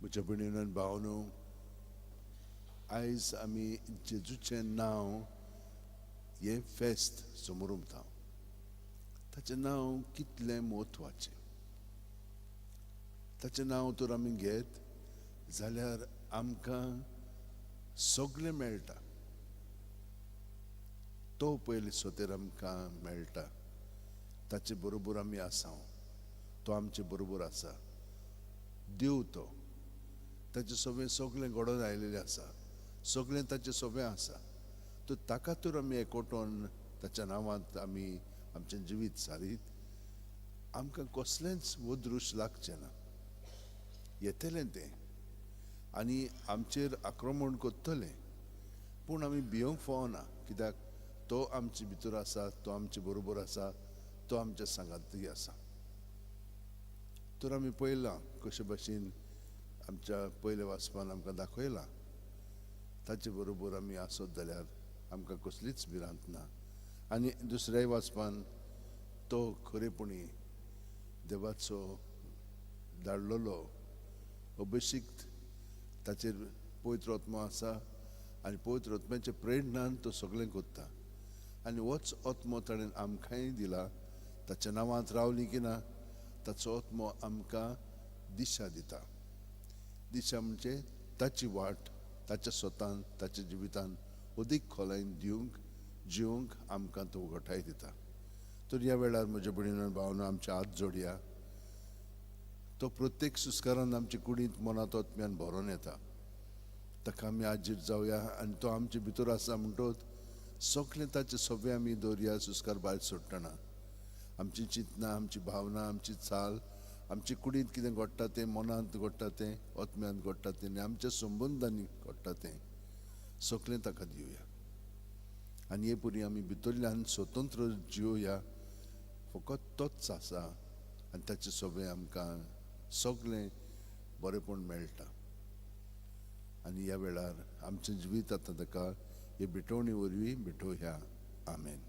म्हज्या भयणीन भावनो, आयज आमी जेजूचें नांव हें फेस्त समोरता. ताचें नांव कितलें म्हत्वाचें. ताचें नांव तर आमी घेत जाल्यार आमकां सगळें मेळटा. तो पयले सोतेर आमकां मेळटा. ताचे बरोबर आमी आसा, तो आमचे बरोबर आसा. देव तो, ताचें सगळें सगळें घडोवन आयलेलें आसा, सगळें ताचें सगळें आसा. तर ताका तर आमी एकवटोन ताच्या नांवांत आमी आमचें जिवीत सारीत, आमकां कसलेंच वदृश लागचें ना. येतलें तें आनी आमचेर आक्रमण करतलें, पूण आमी भियोंक फावना, कित्याक तो आमचे भितर आसा, तो आमचे बरोबर आसा, तो आमच्या सांगातूय आसा. तर आमी पळयलां कशे भाशेन आमच्या पयल्या वाचपान आमकां दाखयलां, ताचे बरोबर आमी आसत जाल्यार आमकां कसलीच भिरांत ना. आनी दुसऱ्याय वाचपान तो खरेपणी देवाचो धाडलेलो अभिषिक्त, ताचेर पवित्र आत्मो आसा आनी पवित्र आत्म्याच्या प्रेरणान तो सगळें करता. आनी होच आत्मो ताणें आमकांय दिला. ताच्या नांवांत रावली की ना, ताचो आत्मो आमकां दिशा दिता. दिशा म्हणजे ताची वाट ताच्या स्वतान ताच्या जिवितान अदीक खोलायेन दिवंक जिवंक आमकां तो घटाय दिता. तर ह्या वेळार म्हज्या भयणीन भावना, आमचे हात जोडया. तो प्रत्येक सुस्कारान आमचे कुडींत मनांत आत्म्यान भरोन येता. ताका आमी आजीर जावया आनी तो आमचे भितर आसा म्हणटोच सगळें ताचे सगळें आमी दवरया. सुस्कार भायर सोडटना आमची चिंतनां, आमची भावना, आमची चाल, आमचे कुडींत कितें घडटा तें, मनांत घडटा तें, आत्म्यांत घडटा तें आनी आमच्या संबंदांनी घडटा तें सगळें ताका दिवया. आनी हे पुरी आमी भितरल्यान स्वतंत्र जिवया. फकत तोच आसा आनी ताचें सगळें आमकां सगळें बरेंपण मेळटा. आनी ह्या वेळार आमचें जिवीत आतां ताका हे भेटवणी वरवीं भेटोवया. आमेन.